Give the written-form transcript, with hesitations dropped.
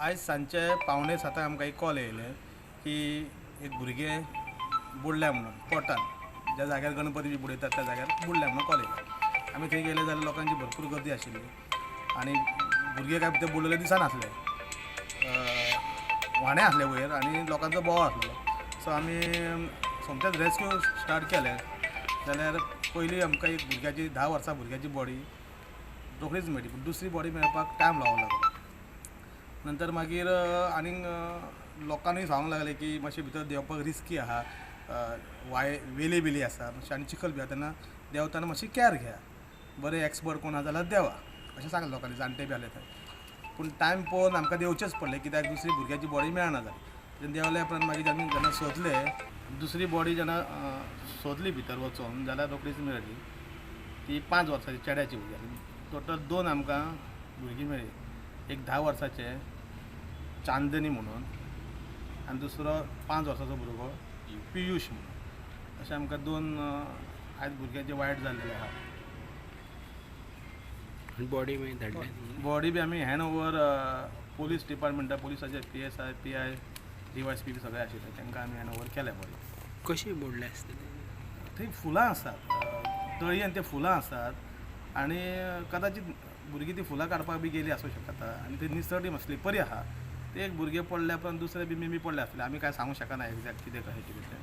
आयज सांजचे 6:45 आमकां एक कॉल येयलें की एक भुरगें बुडल्या म्हणून पोटान, ज्या जाग्यार गणपती बी बुडयतात त्या जाग्यार बुडल्या म्हणून कॉल येयलो. आमी थंय गेले जाल्यार लोकांची भरपूर गर्दी आशिल्ली आनी भुरगे काय ते बुडलेले दिसनासले, व्हाणे आसले वयर आनी लोकांचो बोवाळ आसलो. सो आमी सोमतेच रेस्क्यू स्टार्ट केलें जाल्यार पयलीं आमकां एक भुरग्याची 10 वर्सां भुरग्याची बॉडी रोखडीच मेळ्ळी, पूण दुसरी बॉडी मेळपाक टायम लागूंक लागलो. नंतर मागीर आनीक लोकांनी सांगूंक लागले की मातशें भितर देंवपाक रिस्की आहा, वाय वेली बिली आसा मातशें आनी चिखल बी आहा, तेन्ना देंवतना मातशी कॅर घेया, बरें एक्सपर्ट कोण आहा जाल्यार देवा अशें सांगलें लोकांनी, जाणटे बी आसले थंय. पूण टायम पळोवन आमकां देंवचेंच पडलें कित्याक दुसरी भुरग्याची बॉडी मेळना जाली. देंवल्या उपरांत मागीर आमी जेन्ना सोदलें दुसरी बॉडी जेन्ना सोदली भितर वचोन जाल्यार रोखडीच मेळ्ळी, ती 5 वर्सांची चेड्याची भुरगी. टोटल 2 आमकां भुरगीं मेळ्ळी, एक 10 वर्साचें चांदनी म्हणून आनी दुसरो 5 वर्साचो भुरगो पियुश म्हणून. अशें आमकां 2 आयज भुरग्यांचे वायट जाल्लेले आहा. बॉडी मागीर धाडली, बॉडी बी आमी हँड ओवर पोलीस डिपार्टमेंटा, पोलिसाचे PSI, PI, DYSP बी सगळे आशिल्ले, तांकां आमी हँड ओवर केल्या बॉडी. कशी बुडले आसतले? थंय फुलां आसात, तळयेन ते फुलां आसात आनी कदाचित भुरगीं ती फुलां काडपाक बी गेली आसूं शकता आनी ते निसरडी स्लिपरी आहा, ते एक भुरगे पडल्या उपरांत दुसरे बी मे बी पडले आसतले, आमी कांय सांगूंक शकना एग्जॅक्ट कितें कशें कितें तें.